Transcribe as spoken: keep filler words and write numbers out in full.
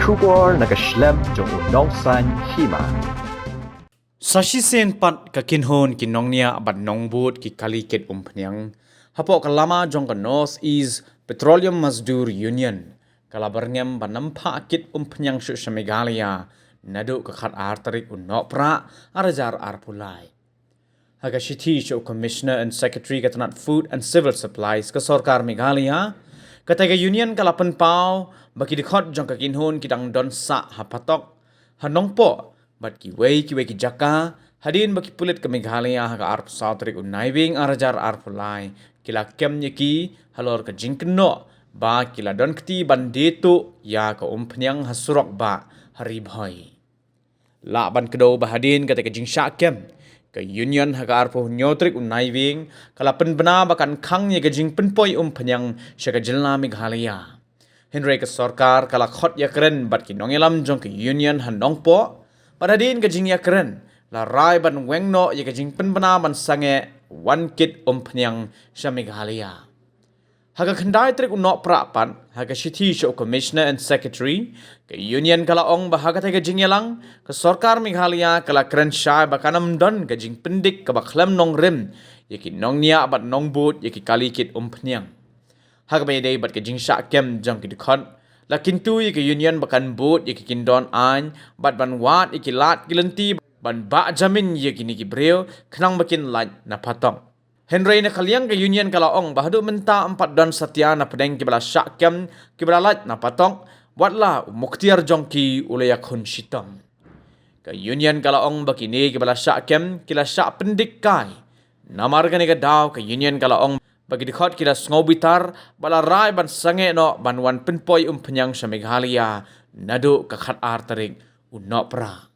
Khubor na ka shlem jong u nongsan hima. Sa shisien pat ka kynhun ki nongniah bad nongbud ki kali kit umphniang hapoh ka lama jong ka North East Petroleum Mazdoor Union ka la byrngem ban ym phah kit umphniang shuh sha Meghalaya naduh ka khatar tarik u Nohprah ar hajar arphew lai. Ha ka shithi sha u Commissioner and Secretary ka tnat Food and Civil Supplies ka sorkar Meghalaya, kata ka union ka la pynpaw ba ki dkhot jong ka kynhun ki dang don sah ha Phatok, ha Nongpoh bad kiwei kiwei ki jaka, hadien ba ki pulit ka Meghalaya ha ka arphew saw tarik u Naiwieng ar hajar arphew lai ki la kem ïa ki halor ka jingkynnoh ba ki la don kti ban die tuh ïa ka umphniang ha surok bah ha Ri Bhoi. Lah ban kdew ba hadien kata ka jingshah kem, ka union ha ka arphew hynñiew tarik u Naiwieng ka la pynbna ba kan khang ïa ka jingpynpoi umphniang sha ka jylla Meghalaya. Hynrei ka sorkar ka la khot ïakren bad ki nongïalam jong ka union ha Nongpoh, bad hadien ka jingïakren la rai ban weng noh ïa ka jingpynbna ban sangeh wan kit umphniang sha Meghalaya. Ha ka khyndai tarik u Nohprah pat, ha ka shithi sha u Commissioner and Secretary, ka union ka la ong ba ha kata ka jingïalang ka sorkar Meghalaya ka la kren shai ba kan ym don ka jingpyndik kaba khlem nongrim ïa ki nongniah bad nongbud ïa ki kali kit umphniang. Ha kaba ïadei bad ka jingshah kem jong ki dkhot, la kyntu ïa ka union ba kan bud ïa ki kyndon aiñ bad ban wad ïa ki lad ki lynti ban bah jamin ïa kine ki briew khnang ba kin lait na Phatok. Hynrei na ka liang ka union ka la ong ba haduh mynta ym pat don satia na pdeng kiba la shah kem kiba la lait na Phatok, watla u muktiar jong ki u la ïakhun shitom. Ka union ka la ong ba kine kiba la shah kem ki la shah pyndik kai. Namar kane ka daw ka union ka la ong ba ki dkhot ki la sngew bitar bad la rai ban sangeh noh ban wan pynpoi umphniang sha Meghalaya naduh ka khatar tarik u Nohprah.